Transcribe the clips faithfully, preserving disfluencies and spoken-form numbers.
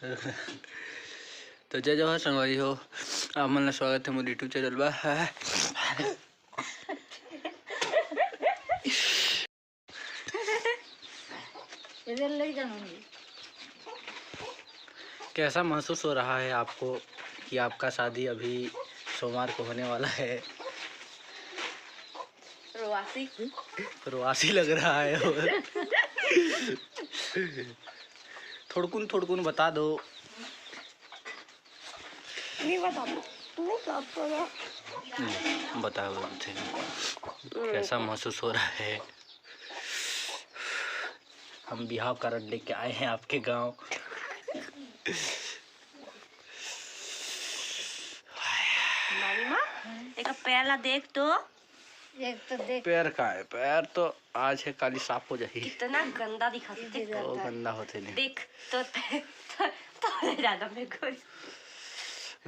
तो जय जोहार संगवारी हो, आप मन ला स्वागत है मोर YouTube चैनल बा। इधर ले जाऊंगी। कैसा महसूस हो रहा है आपको कि आपका शादी अभी सोमवार को होने वाला है? रोआसी। रोआसी लग रहा है। थोड़कुन थोड़कुन बता दो। नहीं बता दो। नहीं बता दो। हम्म, बता दो थे। कैसा महसूस हो रहा है? हम बिहाव कारड लेके आए हैं आपके गांव। नानी माँ, एक पैर ला देख तो। एक तो देख। पैर का है? पैर तो आज है, काली साफ हो जाही। कितना गंदा दिखा थे, देख। ओ, गंदा होथे ने। देख, तो, तो, तो ज्यादा में गोरी।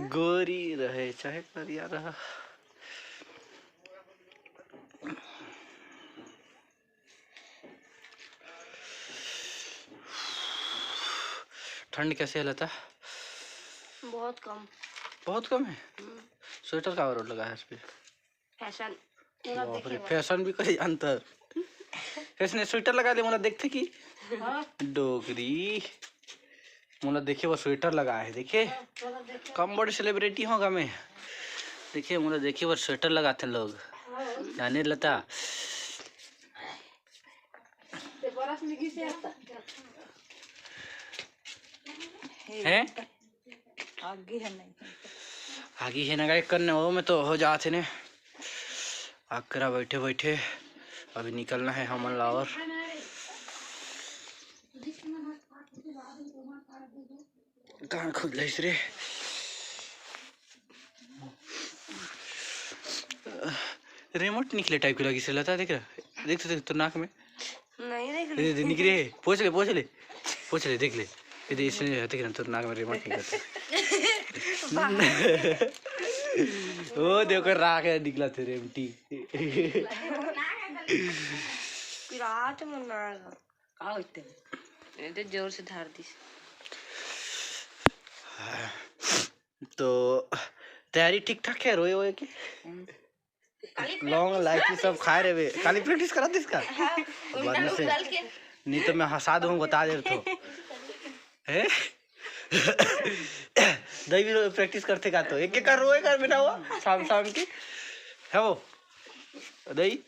गोरी रहे चाहे करिया रहा। ठंड कैसे है लता? बहुत कम। बहुत कम है? हम्म। स्वेटर का और लगा है इस पे? फैशन। बाप रे, फैशन भी करे जानता। इसने स्वेटर लगा ले, मोला देखते कि। हाँ। डोकरी। मोला देखे बर स्वेटर लगा है, देखे? कम बड़ सेलिब्रिटी होगा मैं। देखे, मोला देखे बर स्वेटर लगाथे लोग। जाने लता। हैं? आगी है नहीं। आगी है ना, गाय करने हो, मैं तो हो जात है ने। आकरा बैठे बैठे अभी निकलना है हमन ला। और कान खुद लइस रे। रिमोट निकले टाइप के लगिस रे लता, देख रहा? देख तो, देख तो नाक में। नहीं देख ए, रही। दे, निकले। पोछ ले, पोछ ले। पोछ ले, देख ले। ये दे, इसने देख रहा, तो नाक में रिमोट निकलता। ओ, देखो, राख है, निकला थे रेमटी। पिरात मन ना आएगा। का होते? ये तो जोर से धार दिस। तो तैयारी ठीक ठाक है रोए वोए के? लौंग, इलायची सब खाए रहे बे। काली प्रैक्टिस करा दिस का? हाँ, उल्टा बदमाश है। उछल के। नहीं तो मैं हंसा दूँ, बता दे तो। हैं? दही भी रो-, प्रैक्टिस करते का तो। एक एक कर रोए कर बेटा वो, शाम शाम के। है वो? दही?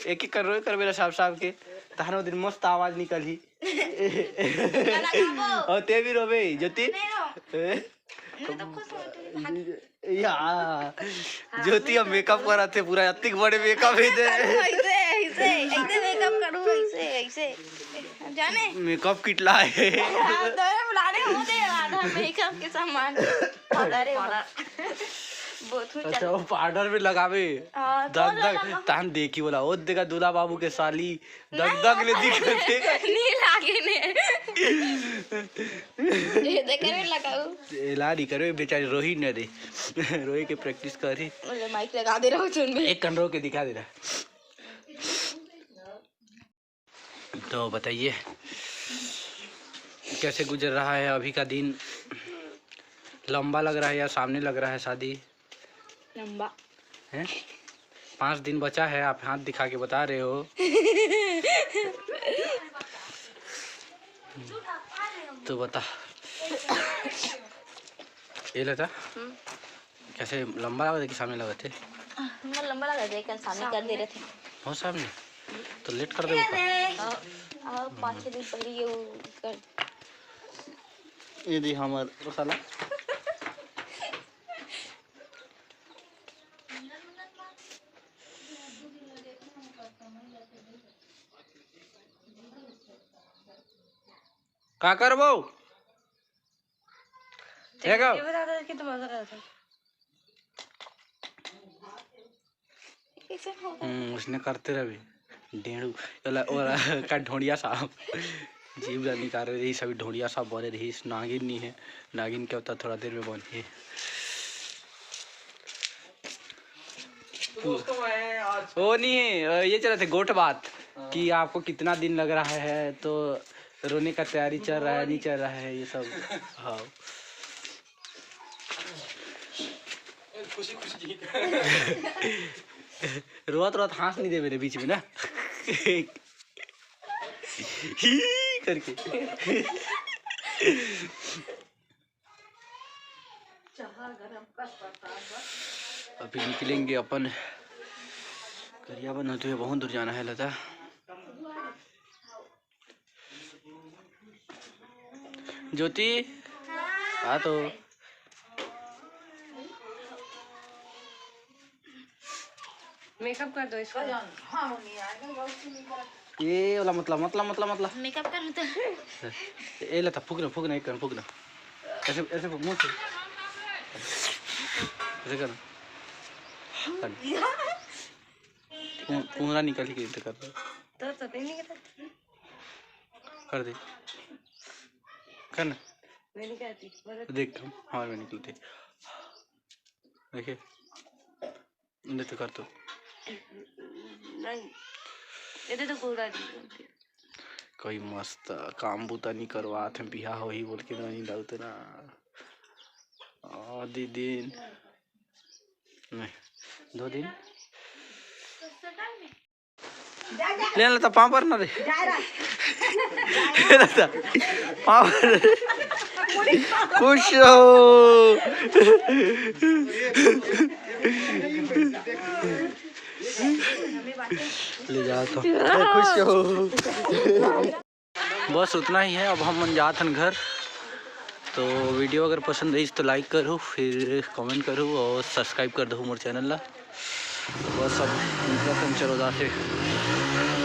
एक एक कर रोए कर बेटा शाम शाम के। तहन वो दिन मस्त आवाज निकलही। गाना गाबो। और ते भी रोबे, ज्योति? नहीं रो। हैं? मैं तो खुश हूँ, तू भी भाग। या, ज्योति अब मेकअप करत हे पूरा, अतिक बड़े मेकअप हे दे। ऐसे, ऐसे, ऐसे मेकअप करूँ, ऐसे, ऐसे। जाने? मेकअप किट लाए। हाँ, तो ये बुलाने होते हैं आधा मेकअप के सामान। अरे वाह। बहुत कुछ अच्छा, वो पाउडर भी लगावे। हाँ, तो दग दग, लगा। तहन देखी बोला, ओ देखा दूल्हा बाबू के साली, दग दग ले दिखत हे। नहीं लागे ने। ये देख कर लगाऊ। एला नहीं करो, बेचारी रोही न रे। रोही के प्रैक्टिस करी। बोले, माइक लगा दे रहा हूँ चुन में। एक कन रो के दिखा दे रहा। तो बताइए, कैसे गुजर रहा है अभी का दिन? लंबा लग रहा है या सामने लग रहा है शादी? लंबा। हैं? पाँच दिन बचा है, आप हाथ दिखा के बता रहे हो। तो बता। ये लेता? हम्म। कैसे लंबा लगा थे कि सामने लगा थे? मोर लंबा लगा दे, कल सामने कर दे रहे थे। हो सामने? तो लेट कर दे ऊपर। हाँ, हाँ, पाँच छः दिन पहले ये वो कर। ये दी हमर साला। का करबो? देखो। ये बता दो कि तुम मजा करते हो। कैसे होगा? हम्म, उसने करते रहे। डेढ़ू, ओला, ओला, का ढोंडिया साहब। जीभ ला निकाल रहे, यही सभी ढोंडिया साहब बने रही, नागिन नहीं है। नागिन क्या होता, थोड़ा देर में बन है। वो नहीं है, ये चले थे गोठ बात कि आपको कितना दिन लग रहा है, तो रोने का तैयारी चल रहा है, नहीं चल रहा है, ये सब। हाँ। खुशी खुशी। रोत रोत हाँस नहीं दे मेरे बीच में ना। ही करके। अभी निकलेंगे अपन करियाबंद होते हुए, बहुत दूर जाना है लता। ज्योति, आ तो। मेकअप कर दो इसका। ये वाला मतला, मतला, मतला, मतला। मेकअप कर लेते हैं। ए लता, फूकना, फूकना, एक कर फूकना। ऐसे, ऐसे फूक, मुंह से। ऐसे करना। कर। पू-, पूरा निकल के इधर कर दे। तो, तो नहीं निकलता। कर दे। करना। मैं नहीं करती, मदद देख, हाँ, मैं निकलती। देखिए। नहीं तो कर तो। नहीं। ये दे तो पूरा निकलती। कोई मस्त काम बूता नहीं करवात हैं, बिहा होही बोल के नहीं डालते ना। आधी दिन नहीं, दो दिन। ले ना, तो पाँव पर ना रे। ले ना, तो पाँव पर। खुश रहो। ले जाओ तो। खुश रहो। बस उतना ही है, अब हम मन जात हन घर। तो वीडियो अगर पसंद आइस तो लाइक करो, फिर कमेंट करो और सब्सक्राइब कर दो मोर चैनल ला। बस अब निकलत हन, चलो जाते।